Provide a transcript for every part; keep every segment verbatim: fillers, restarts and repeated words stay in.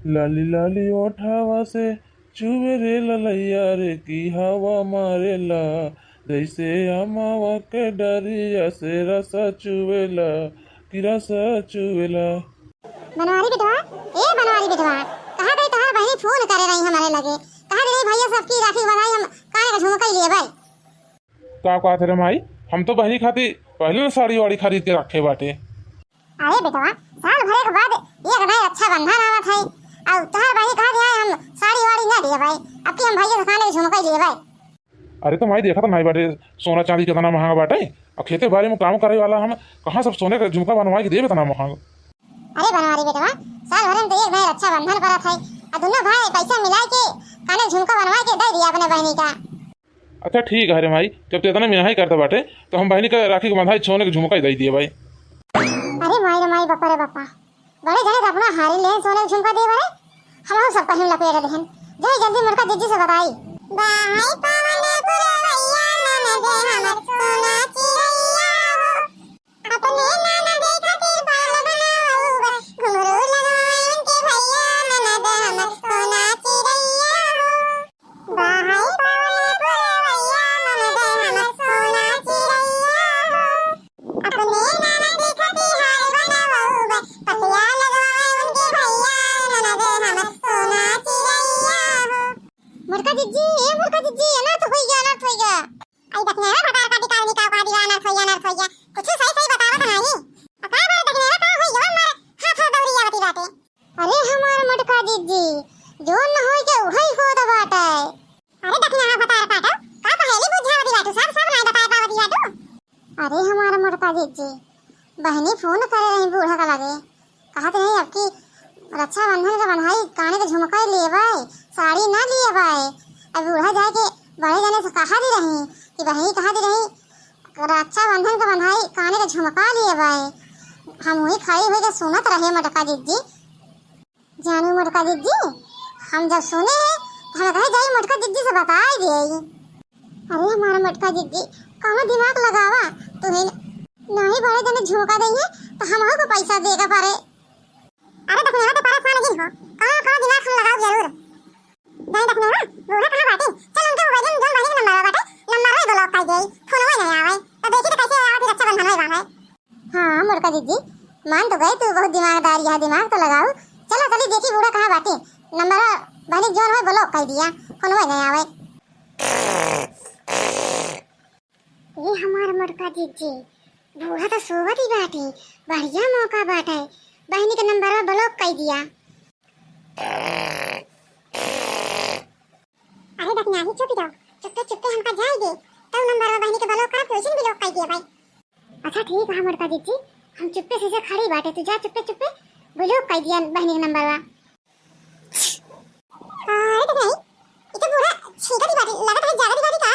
लाली लाली ओठवा से चुवे रे ललैया रे, की हवा मारेला, जैसे अमावा के डरिया से रसा चुवेला, कि रसा चुवेला। बनवारी बेटवा, ए बनवारी बेटवा, कहा गई तोहार बहिनी फोन करे रही हमरे लगे, कहा दे रही भैया सबकी राखी बधाई, हम काने का झुमका ही लेबै। का कहत रे माई, हम तो बहिनी खातिर पहले न साड़ी वाड़ी खरीद के रखे बाटे। अरे बेटवा, साल भरे के बाद एक नए रक्षाबंधन आवत है, और तोहार बहिनी कहत है हम साड़ी वाड़ी ना लेबै, अब की हम भैया से काने के झुमका ही लेबै। अरे तो माई, देखत नाई बाटे सोना चांदी कितना महंगा बाटे, और खेते बाड़ी में काम करे वाला हम कहाँ सब सोने का झुमका बनवाए के देब इतना महंग? अरे बनवारी बेटवा, साल भरे में तो एक नए रक्षाबंधन परत है, और दोनों भाई पैसा मिला के काने के झुमका बनवा के दे दिया अपने बहिनी का। अच्छा ठीक है रे माई, जब तू इतना मिनहाई करत बाटे तो हम बहिनी का राखी के बंधाई सोने के झुमका ही दे दिए भाई। अरे माई रे माई, बापा रे बापा, बड़े जने तो अपना हारी ले सोने के झुमका दे बड़े, हम सब कहीं लपेट देहन। जाई जल्दी मोटका जिज्जी से बताई। बाहई पवन पुरवैया ननद हमर सोना चिरैया हो। अपने ननद खातिर बाल बनाऊ बा, घुंघरू लगवाए उनके भैया, ननद हमर सोना चिरैया हो। बाहई पवन पुरवैया, ननद हमर सोना चिरैया हो। अपने ननद खातिर हार बनाऊ बा, पतिया लगवाए उनके भैया, ननद हमर सोना चिरैया हो। मोटका जिज्जी, ए मोटका जिज्जी, अनर्थ होइगा, अनर्थ होइगा। आई दखिनहा भतार काटी काल निकाव कहा दिया, अनर्थ होइगा, अनर्थ होइगा। कुछ सही सही बतावत नाही। आ का बारे दखिनहा का होइगा, मार हाथ हाथ दौरी आवती बाटे। अरे हमार मोटका जिज्जी, जोन न होई के उहई होत बाटे। अरे दखिनहा भतार काटो, का पहेली बुझावती बाटू, सब सब नाही बताए पावती बाटू। अरे हमार मोटका जिज्जी, बहिनी फोन करे रही बूढ़ा का लगे, कहत रही अब की रक्षाबंधन के बंधाई काने के झुमका ही लेबै, साड़ी ना लेबै। अब बूढ़ा जाए के बड़े जने से कहा दी रही कि बहिनी कहा दी रही रक्षाबंधन के बंधाई काने के झुमका लेबै। हम वही खड़ी होई के सुनत रहे मोटका जिज्जी। जानू मोटका जिज्जी, हम जब सुने हैं, तो हम कहे जाई मोटका जिज्जी से बताई देई। अरे हमारा मोटका जिज्जी, कौनो दिमाग लगावा, तू ही नहीं बड़े जने झुमका देइहे, तो हमहू को पैसा देगा पड़े। अरे दखिनहा तो परेशान जिन हो, कौनो कौनो दिमाग हम लगाओ जरूर। जाई दखिनहा, बूढ़ा कहाँ बाटे? चल उनके मोबाइल में जोन बहिनी के नंबर बाटे, नंबर ही ब्लॉक कर देई, फोन ही नहीं आवे, तो देखी तो कैसे आवत रक्षाबंधन होई बांधे। हाँ मोटका जिज्जी, मान तो गए तू बहुत दिमागदार, यह दिमाग तो लगाऊ। चला चली देखी बूढ़ा कहाँ बाटे, नंबर बहिनी जोन होई ब्लॉक कर दिया, फोन ही नहीं आवे। ए हमार मोटका जिज्जी, बूढ़ा तो सोवत ही बाटे, बढ़िया मौका बाटे, बहिनी के नंबर ब्लॉक कर दिया। अरे दखिनहा ही चुप जाओ, चुप्पे चुप्पे हमका जाए दे, तब नंबर बहिनी के ब्लॉक करब, तो ऐसे भी ब्लॉक कर दिया भाई। अच्छा ठीक है मोटका जिज्जी, हम चुप्पे से, से खड़ी बाटे, तू जा चुप्पे चुप्पे ब्लॉक कर दिया बहिनी के नंबरवा। अरे तो नहीं, ये तो बूढ़ा छींका दी बाटी, लागत है जागा दी बाटी का?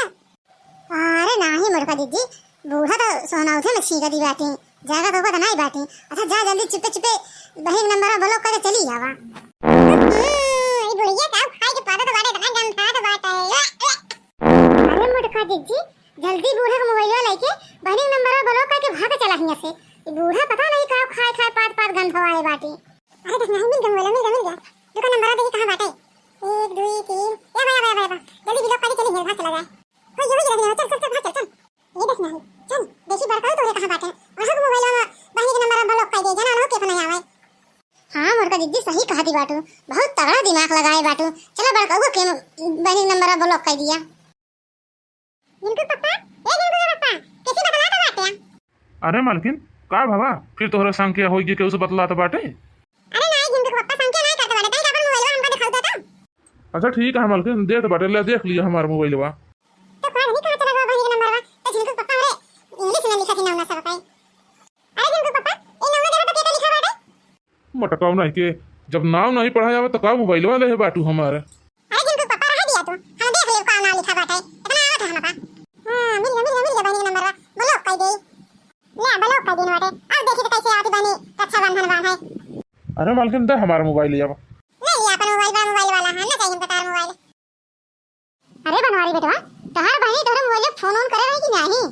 अरे नाही मोटका जिज्जी, बूढ़ा तो सोना उठे में छींका दी बाटी, जागा तो पता नहीं बाटी। अच्छा जा जल्दी चुप्पे चुप्पे बहिनी के नंबरवा ब्लॉक करके चली आवा। हम्म, ये बुढ़िया का खाए के पड़त बाटे, इतना गंधात बाटे। अरे मोटका जिज्जी, जल्दी बूढ़ा के मोबाइलवा लेके बहिनी के नंबरवा ब्लॉक करके भाग चला हियां से। ई बूढ़ा पता नहीं का खाए खाए पात पात गंधवाए बाटी। अरे देख नहीं, मिल गया मोबाइल, मिल गया, मिल गया। दुका नंबरवा देखी कहाँ बाटे। एक, दुई, तीन। ए भाई, भाई, भाई, भाई। जल्दी ब्लॉक करके चली हियां, भाग चला जाए। हो, ये हो, ये रख ले, चल, चल, चल, भाग चल, चल। ये देख नहीं, चल, देखी बड़काऊ तोरे कहाँ बाटे। वहाँ के मोबाइलवा में बहिनी के नंबरवा ब्लॉक कर दे, जाना ना हो के फोन आवे। हाँ मोटका जिज्जी, सही कहती बाटू, बहुत तगड़ा दिमाग लगाए बाटू। चला बड़काऊ के बहिनी के नंबरवा ब्लॉक कर दिया। झिनकू के पप्पा, ए झिनकू के पप्पा, कैसी बतलात बाटे? अरे मालकिन, का भवा? फिर तोहरा संख्या होई कि केहू से बतलात बाटे? अरे नाई झिनकू के पप्पा, संख्या नाई करत बाटे, तनी अपन मोबाइलवा हमका दिखाऊ दे तो। अच्छा ठीक है मालकिन, देत बाटे, ले देख लिया हमार मोबाइलवा। तो पढ़ नहीं कहाँ चला गवा बहिनी के नंबरवा, तो झिनकू के पप्पा हमरे इंग्लिश में लिखत ही नौना सब पाई। अरे झिनकू के पप्पा, ए नौना देवा तो के लिखा बाटे? मटकाऊ नहीं के, जब नाम नहीं पढ़ा जावे तो का मोबाइलवा ले बाटू हमार? अरे झिनकू पापा, रह दिया तू, हम देख लेब का नाम लिखा बाटे, इतना आवत है हमका। हाँ, मिल गया, मिल गया, मिल गया बहिनी के नंबरवा, ब्लॉक कर दे। ले, ब्लॉक कर देन बाटे। अब देखी तो कैसे आवत बहिनी रक्षाबंधन बांधे। अरे मालकिन, दे हमारा मोबाइल अब। ले लिया अपन मोबाइल, बड़ा मोबाइल वाला है ना, चाहिए हमका तार मोबाइल। अरे बनवारी बेटवा, तोहार बहिनी तोहरे मोबाइल फोन ओन करे रही कि नहीं?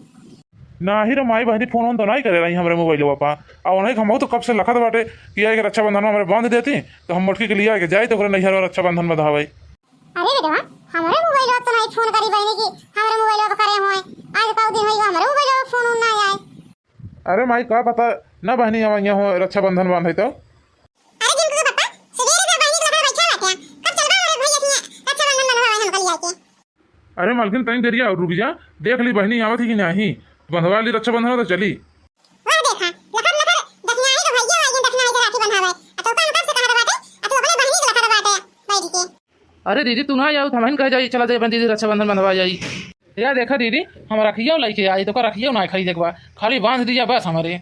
नाही रे माई, बहिनी फोन वोन तो नाही करे रही हमरे मोबाइलवा पा। आ उन्हीं के हमहू तो कब से लखत बाटे कि आए के रक्षाबंधन में हमरे बांध देती, तो हम मोटकी के लिया के जाई तो ओकरे नैहर में रक्षाबंधन बंधावे। अरे बेटवा, हमरे मोबाइलवा तो नाही फोन करी बहिनी की, हमरे मोबाइलवा तो करे होए। आज कई दिन होई हमरे मोबाइलवा फोन उन नाही आए। अरे माई, का पता ना बहिनी, हम यहाँ हो रक्षाबंधन बांधे तो। अरे जिनको के पापा, सवेरे से बहिनी के लखा बैठा बाटे। कब चलबा हमरे भैया के यहाँ रक्षाबंधन बंधवावे हमका लिया के? अरे मालकिन, तनी देरिया और रुक जा, देख ली बहिनी आवत ही कि नाही, बंधवा ली रक्षाबंधन तो चली। वाह देखा, लखन लखन दखियाई के भैया आइगन दखियाई के राखी बंधावे। आ तो काम कब से कहत बाटे, आ तू अपने बहिनी के लखत बाटे बैठ के। अरे दीदी, तू ना आऊ तो हमहिन कह जाई, चला जाई अपने दीदी रक्षाबंधन बंधवा जाई। या देखा दीदी, हम रखियो लइके आई, तो का रखियो ना खरीदे के बा, खाली बांध दिया बस हमरे।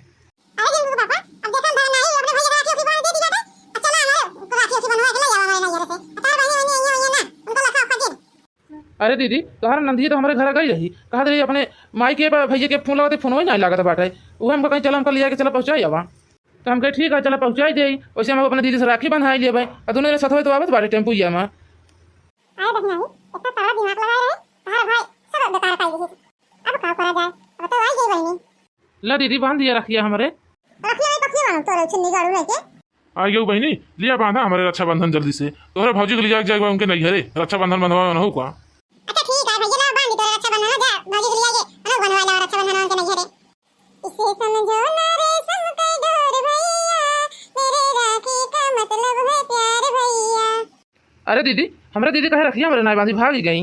अरे जिनको के पापा, अब देखा हम धरना आई, अपने भैया के राखी उखी बांध दे दी बाटे। आ चला हमरे राखी उखी बंधवा के ले आवा हमरे नैहर से। आ तार बहिनी वहिनी आई होइए ना, उनको लखा उखा दे। अरे दीदी, तोहर नंदिया तो हमरे घर गई रही, कहत रही अपने माई के ब-, भैया के फोन लगाते, फोन वही नहीं लागत बाटे। वो हमको कहीं चला, हमको लिया के चला पहुँचाई आवा। तो हम कहे ठीक है, चला पहुँचाई दे। वैसे हम अपने दीदी से राखी बंधाई लेबे, आ दोनों जने साथ तो आवत बाटे टेम्पुया में। अरे बहिनी, इतना तगड़ा दिमाग लगाए रहे, तोहर भाई सब बेकार कर दी। अब का करा जाए, अब तो आई गई बहिनी। ला दीदी, बांध दिया रखिया हमरे। रखिया में पखिया बांधो तोरे छिन्नी गाड़ू नहीं के। आ गयो बहिनी, लिया बांधा हमरे रक्षाबंधन जल्दी से। तोहरे भौजी के लिया के जाए उनके नैहरे, रक्षाबंधन बंधवा में का। अच्छा ठीक है भैया, ला बांध तोरे रक्षाबंधन, जा भौजी के लिया के, अनक बनवा ला रक्षाबंधन उनके नैहरे। इसे समझो ना रेशम का डोर भैया, मेरे राखी का मतलब है प्यार भैया। अरे दीदी, हमरे दीदी कहे रखिया हमरे नाई बांधी, भागी गई।